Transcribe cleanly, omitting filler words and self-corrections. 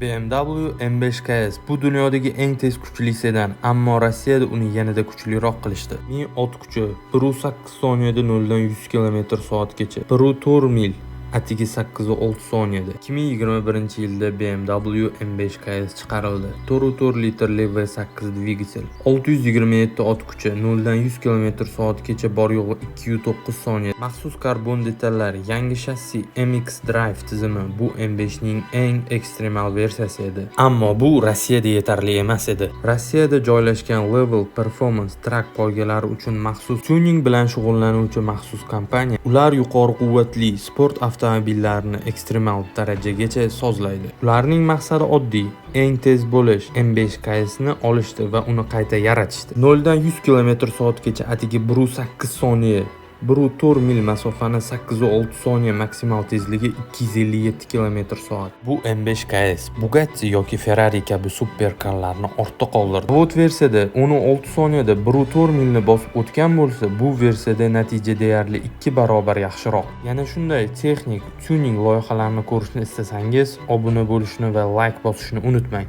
BMW M5 KS bu dunyodagi eng tez kuchli sedan, ammo Rossiyada uni yanada kuchliroq qilishdi. 1000 ot kuchi, 1,8 soniyada 0 dan 100 km/soatgacha, 1,4 mil atigi 8,6 soniyada. 2021-yilda BMW M5 KS chiqarildi. 4,4 litrli V8 dvigatel, 627 ot kuchi, 0 dan 100 km/soatgacha bor yo'g'i 2,9 soniya. Maxsus karbon detallar, yangi shassi, MX Drive tizimi bu M5 ning eng ekstremal versiyasi edi. Ammo bu Rossiyada yetarli emas edi. Rossiyada joylashgan Level Performance Track poygalari uchun maxsus tuning bilan shug'ullanuvchi maxsus kompaniya. Ular yuqori quvvatli sport avtomobillarini ekstremal darajagacha sozlaydi. Ularning maqsadi oddiy: eng tez bo'lish. M5 KS ni olishdi va uni qayta yaratishdi. 0 dan 100 km/soatgacha atigi 1,8 soniya, 1,4 mil masofani 8,6 soniya, maksimal tezligi 257 km/soat. Bu M5 KS Bugatti yoki Ferrari kabi superkarlarni ortda qoldirdi. Zavod versiyada 10,6 soniyada 1,4 milni bosib o'tgan bo'lsa, bu versiyada natija deyarli 2 barobar yaxshiroq. Yana shunday texnik tuning loyihalarini ko'rishni istasangiz, obuna bo'lishni va layk bosishni unutmang.